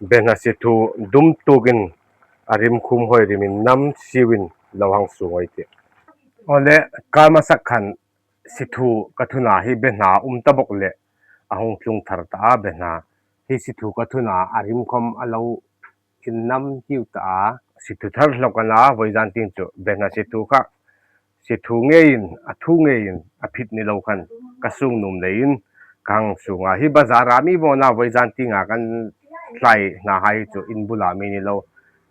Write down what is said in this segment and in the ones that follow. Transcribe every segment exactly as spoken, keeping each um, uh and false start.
Behna sithu dum tukin a rim khum hoi rimin nam siuin lo hang sung ei tih. Ole, ka masak khan sithu ka thuna hi behna um ta bok le a hung tlung thar ta a behna. Hi sithu ka thuna a rim khom a lo innam hiu ta a. Sithu thar hlok a na, vawizan ting chu behna sithu kha sithu ngeiin, a thu ngeiin a phit ni lo khan ka sung nuom leiin ka hang sunga. Hi bazara mi vawna vawizan tinga kan tlai hna hai chu in bula mi ni lo.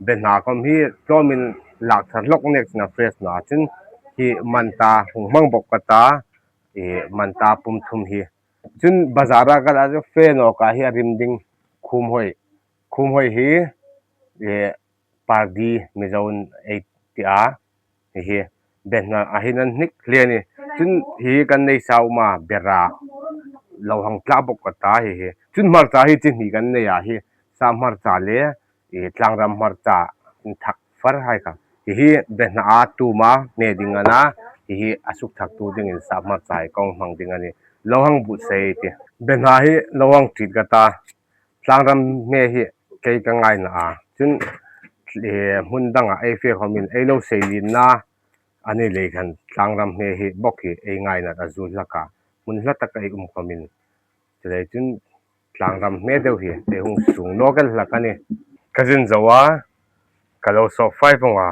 Behna khom hi tlawmin lak thar hlok nek china fresh na chun hi manta hung hmang bok ka ta, i manta pum thum hi. Chun bazara ka la chu fe nawka hi a rim ding khum hoi. Khum hoi hi, e, pardi Mizoin ei ti a. Hi hi behna a hin an hnik hle ni. Chun hi kan nei sa uma bera lo hang tla bok ka ta hi hi. Chun hmarcha hi chi hni kan nei a hi. Sa hmarcha le, i, tlangram hmarcha in thak far hai kha. Hi hi behna a tuma hme ding a na. Hi hi a suk thak tu dingin sa hmarcha hi kong hmang ding a ni. Lo hang bu sei ti. Behna hi lo hang tit ka ta. Tlangram hme hi kei ka ngaina a. Chun, e, hmun danga ei fe khomin ei lo sei lin na a ni lei khan tlangram hme hi bok hi ei ngaina a zu hlak a. Hmun hla taka ei um khomin. Chulei chun tlangram hme deu hi ei hung sung nawk el hlak a ni. Ka zin zo a, ka lo sawp fai vong a,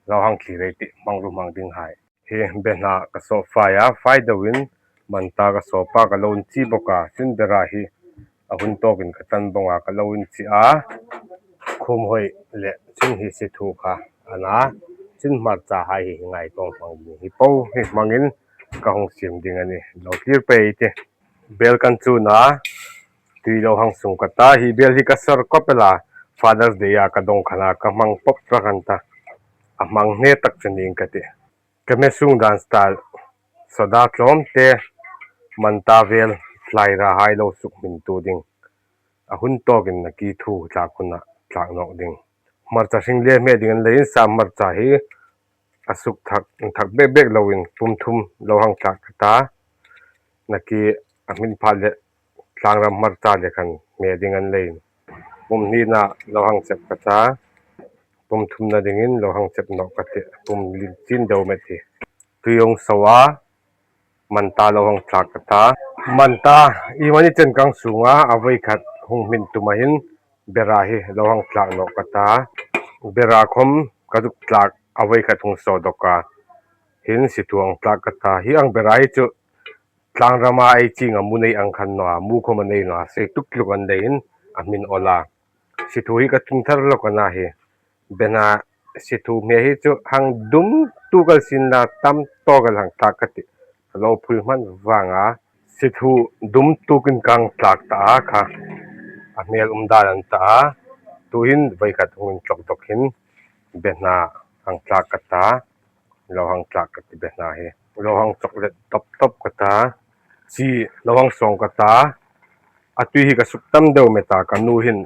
lo hang thlir ei tih hmang ru hmang ding hai. Hi behna ka sawp fai a, fai deuin manta ka sawp a, ka lo inchi bok a, chun bera hi a hun tawkin ka tan vong a, ka lo inchi a. Khum hoi le chun hi sithu kha a na, chun hmarcha hai hi ngai kong hmang ding hi po hi hmangin ka hung sim ding a ni. Lo thlir pei ti. Bel kan chun a, tui lo hang sung ka ta, hi bel hi ka sar kop el a, Father's Day a ka dawng khan a, ka hmang pop rak an ta. A hmang hne tak chu ning ka ti. Ka hme sung dan style, soda tlawm te, manta vel, tlai ra hai lo suk hmin tu ding. A hun tawkin na ki thu tlak huna tlak nawk ding. Hmarcha hring le hme ding an leiin sa hmarcha hi a suk thak, thak bek bek loin pum thum lo hang tlak ka ta. Na ki a hmin pha le tlangram hmarcha le khan hme ding an leiin pum hnina lo hang chep ka ta. Pum thumna dingin lo hang chep nawk ka ti. Pum lim chin deu met hi. Tui hung so a, manta lo hang tlak ka ta. Manta i mani chen kang sunga a voi khat hung hmin tuma hin bera hi lo hang tlak nawk ka ta. Bera khom ka zuk tlak a voi khat hung so dawk a. Hin sithu hang tlak ka ta. Hi ang bera hi chu tlangrama ei chinga mu nei ang khan naw a, mu khom a nei naw a, sei tuk tluk an leiin a hmin awl a. Sithu hi ka tlung thar lawk a na hi. Behna sithu hme hi chu hang dum tu kal sin la tam tawk el hang tlak ka ti. Lo phul hman vanga sithu dum tukin kang tlak ta a kha. A hmel um dan an ta a. Tuhin voi khat hung intlawk dawk hin behna hang tlak ka ta. Lo hang tlak ka ti behna hi. Lo hang chocolate top top ka ta. Chi lo hang sawng ka ta. A tui hi ka suk tam deu met a, ka nu hin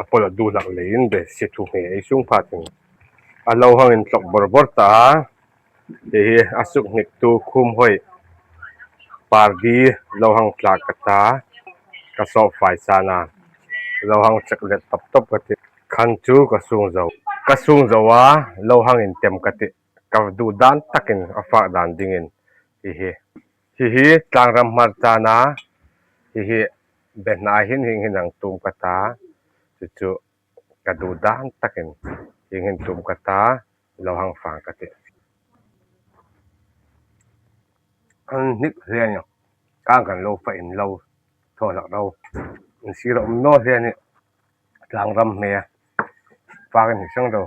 a pawl a du hlak leiin be sithu hme ei sung phatin a lo hang intlawk bor bor ta a. Hi hi a suk hnik tu khum hoi pardi lo hang tlak ka ta. Ka sawp fai sana lo hang chocolate top top ka ti. Khan chu ka sung zo. Ka sung zo a lo hang intem ka ti. Ka duh dan takin a fak dan dingin hi hi. Hi hi tlangram hmarcha na, hi hi behna hin hieng hin hang tum ka ta, chu chu ka duh dan takin hieng hin tum ka ta, lo hang fang ka ti. An hnik hle ni, kang kan lo fa in lo thaw hlak ro. In si ro um naw hle ni, tlangram hme a. Fak in hi sang ro.